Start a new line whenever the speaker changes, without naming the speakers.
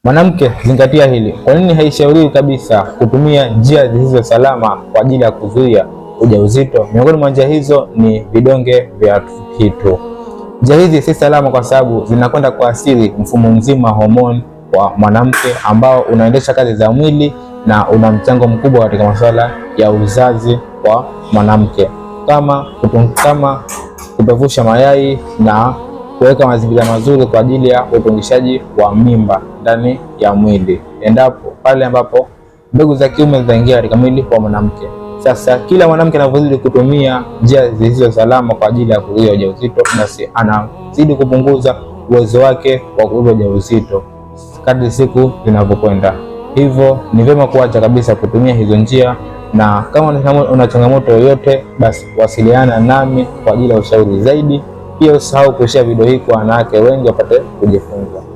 Mwanamke, zingatia hili. Kwa nini haishauriwi kabisa kutumia njia zisizo salama kwa ajili ya kuzuia ujauzito? Miongoni mwa njia hizo ni vidonge vya Hitu. Njia hizi si salama kwa sababu zinakwenda kuathiri mfumo mzima wa homoni wa mwanamke ambao unaendesha kazi za mwili na una mchango mkubwa katika masuala ya uzazi wa mwanamke, kama kupevusha mayai na kuweka mazingira mazuri kwa ajili ya utungishaji wa mimba ndani ya mwili, endapo pale ambapo mbegu za kiume zitaingia katika mwili wa mwanamke. Sasa kila mwanamke anavyozidi kutumia njia zisizo salama kwa ajili ya kuzuia ujauzito, basi anazidi kupunguza uwezo wake wa kubeba ujauzito kadri siku zinavyokwenda. Hivyo ni vyema kuacha kabisa kutumia hizo njia, na kama una changamoto yoyote, basi wasiliana nami kwa ajili ya ushauri zaidi. Pia usahau kushare video hii kwa wanawake wengi wapate kujifunza.